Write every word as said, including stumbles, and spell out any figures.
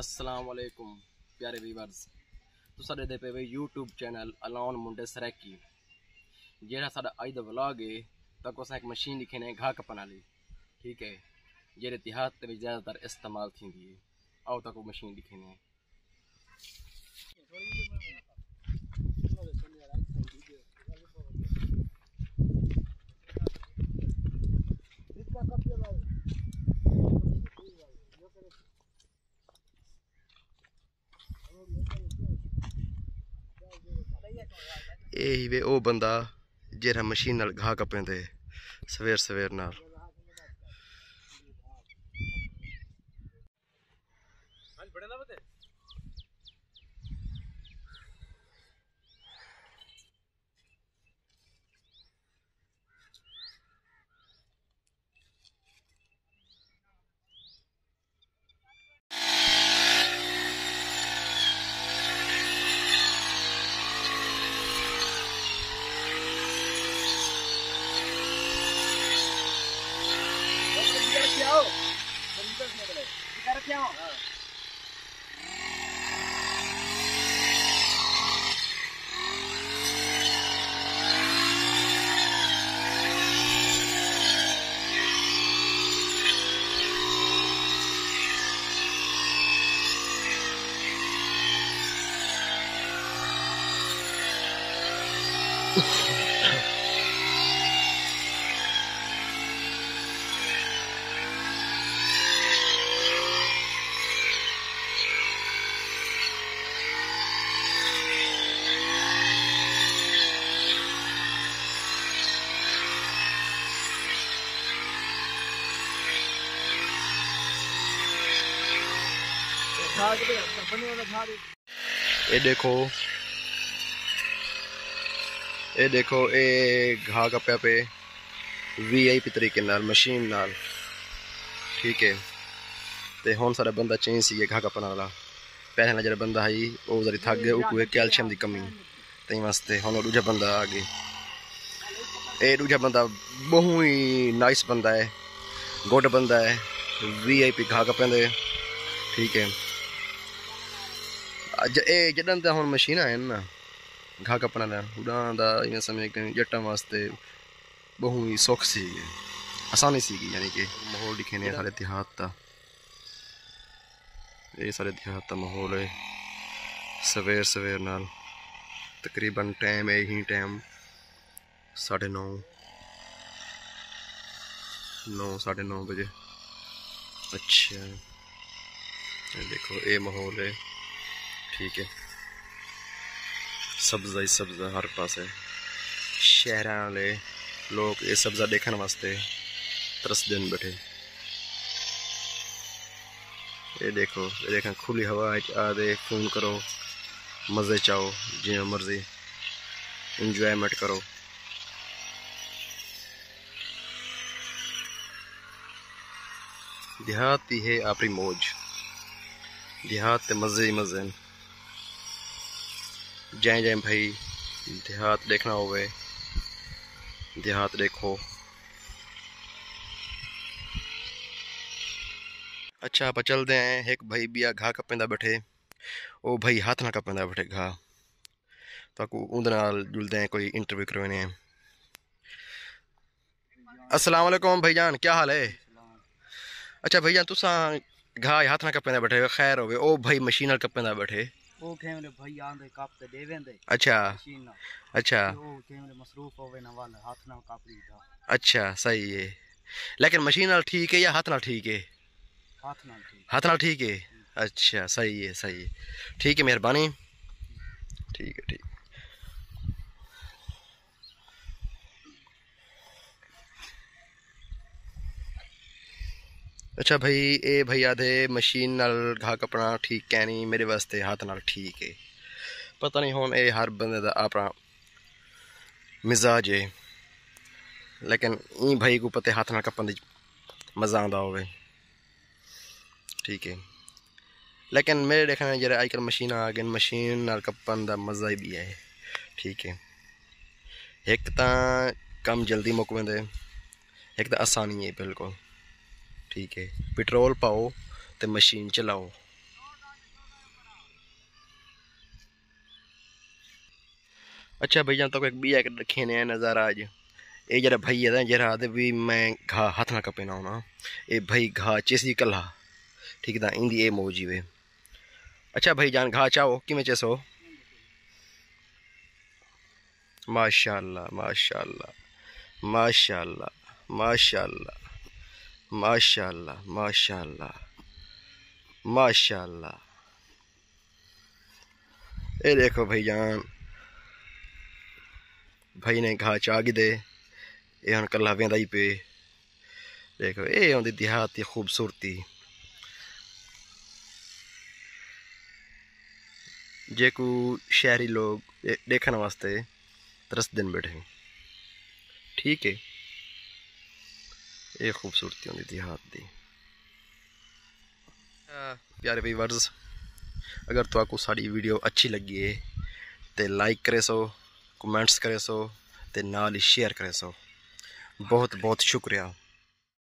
السلام علیکم پیارے ویورز، تساں ݙیہدے پئے وے یوٹیوب چینل الان منڈے سرائیکی۔ جیڑھا ساݙا اڄ دا ولاگ ہے، تاکوں اساں ہک مشین ݙکھینے گھا کپݨ والی، ٹھیک ہے، جیڑھے دیہات دے وچ زیادہ تر استعمال تھیندی ہے۔ آؤ تاکوں مشین ݙکھینے۔ اے ہی وے او بندہ جیڑھا مشین نال گھا کپیندے سویر سویر نال۔ اے ݙیکھو، اے ݙیکھو، اے گھا کپیا پئے وی آئی پی طریقے نال، مشین نال، ٹھیک ہے۔ تے ہݨ ساݙا بندہ چینج تھی ڳیا گھا کپݨ والا۔ پہلے والا جیڑھا بندہ ہئی، او ذرا تھک ڳئے، اوکوں ہے کیلشیم دی کمی، تئیں واسطے ہݨ او ݙوجھا بندہ آ ڳئے۔ اے ݙوجھا بندہ ٻہوں ہی نائس بندہ ہے، گڈ بندہ ہے، وی آئی پی گھا کپیندے، ٹھیک ہے۔ اڄ اے جݙاں تاں ہݨ مشیناں ہن نا، گھا کپݨ والا، اݙاں دا ایویں سمجھ کہ جٹاں واسطے ٻہوں ہی سوکھ سی ڳئے، آسانی سی ڳئی، یعنی کہ ماحول ݙکھینے سارے دیہات دا۔ اے سارے دیہات دا ماحول ہے۔ سویر سویر نال تقریباً ٹائم اے ہی ٹائم ساڑھے نو، نو، ساڑھے نو بجے۔ اچھا، اے ݙیکھو، اے ماحول ہے، ٹھیک ہے، سبزہ ہی سبزہ ہر پاسے۔ شہراں والے لوک اے سبزہ ݙیکھݨ واسطے ترسدن ٻیٹھے۔ اے ݙیکھو، اے ݙیکھاں کھلی ہوا اچ آ تے فون کرو، مزے چاؤ، جیویں مرضی انجوائمنٹ کرو۔ دیہات دی ہے آپݨی موج، دیہات تے مزے ہی مزے ہن۔ جئیں جئیں بھائی دیہات ݙیکھݨا ہووے، دیہات ݙیکھو۔ اچھا، آپاں چلدے ہیں، ہک بھائی ٻیا گھا کپیندا ٻیٹھے، او بھائی ہتھ نال کپیندا ٻیٹھے گھا، تاکوں اوندے نال جلدے ہیں، کوئی انٹرویو کروینے ہیں۔ السلام علیکم بھائی جان، کیا حال ہے؟ اچھا بھائی جان، تساں گھا ہتھ نال کپیندا ٻیٹھے، خیر ہووے، او بھائی مشین نال کپیندا ٻیٹھے۔ او کہیں ویلے بھائی آندے کپ تے ݙے ویندے اچھا۔ مشین نال۔ اچھا۔ تے او کہیں ویلے مصروف ہووے نہ ول ہتھ نال کپ ݙیتا۔ اچھا، صحیح ہے۔ لیکن مشین نال ٹھیک ہے یا ہتھ نال ٹھیک ہے؟ ہتھ نال ٹھیک۔ ہتھ نال ٹھیک ہے؟ اچھا، صحیح ہے، صحیح ہے۔ ٹھیک ہے، مہربانی۔ ٹھیک ہے، ٹھیک۔ اچھا بھائی، اے بھائی آدھے مشین نال گھا کپنا ٹھیک کینی، میݙے واسطے ہتھ نال ٹھیک ہے۔ پتہ نہیں ہݨ اے ہر بندے دا اپݨا مزاج ہے، لیکن ایں بھائی کوں پتہ ہتھ نال کپݨ دی مزہ آندا ہووے۔ ٹھیک ہے، لیکن میݙے ݙیکھݨ جیڑھے اڄ کل مشیناں آ ڳئین، مشین نال کپݨ دا مزہ ہی ٻیا ہے۔ ٹھیک ہے، ہک تاں کم جلدی مک ویندے، ہک تاں آسانی ہے بالکل۔ ٹھیک ہے، پٹرول پاؤ تے مشین چلاؤ۔ اچھا بھائی جان، تہاکوں ہک ٻیا ہک ݙکھیندے ہیں نظارہ اڄ۔ اے جیڑھا بھائی ہے نا، جیڑھا آہدے بھی میں گھا ہتھ نہ کپیندا ہونا، اے بھائی گھا چیسی کلہا، ٹھیک ہے، ایندی اے موج ہی وے۔ اچھا بھائی جان، گھا چاؤ کیویں چیسو؟ ماشاءاللہ، ماشاءاللہ، ماشاءاللہ، ماشاءاللہ، ماشاءاللہ، ماشاءاللہ، ماشاءاللہ۔ اے ݙیکھو بھائی جان، بھائی نے گھا چا گھدے، اے ہݨ کلہا ویندا ہی پئے۔ ݙیکھو، اے ہوندی دیہات دی خوبصورتی، جیکوں شہری لوگ ݙے-، ݙیکھݨ واسطے ترسدن ٻیٹھے۔ ٹھیک ہے، اے خوبصورتی ہوندی دیہات دی۔ آ، پیارے ویورز، اگر تہاکوں ساݙی ویڈیو اچھی لڳی ہے تے لائک کریسو، کمنٹس کریسو تے نال ہی شیئر کریسو۔ بہت بہت شکریہ۔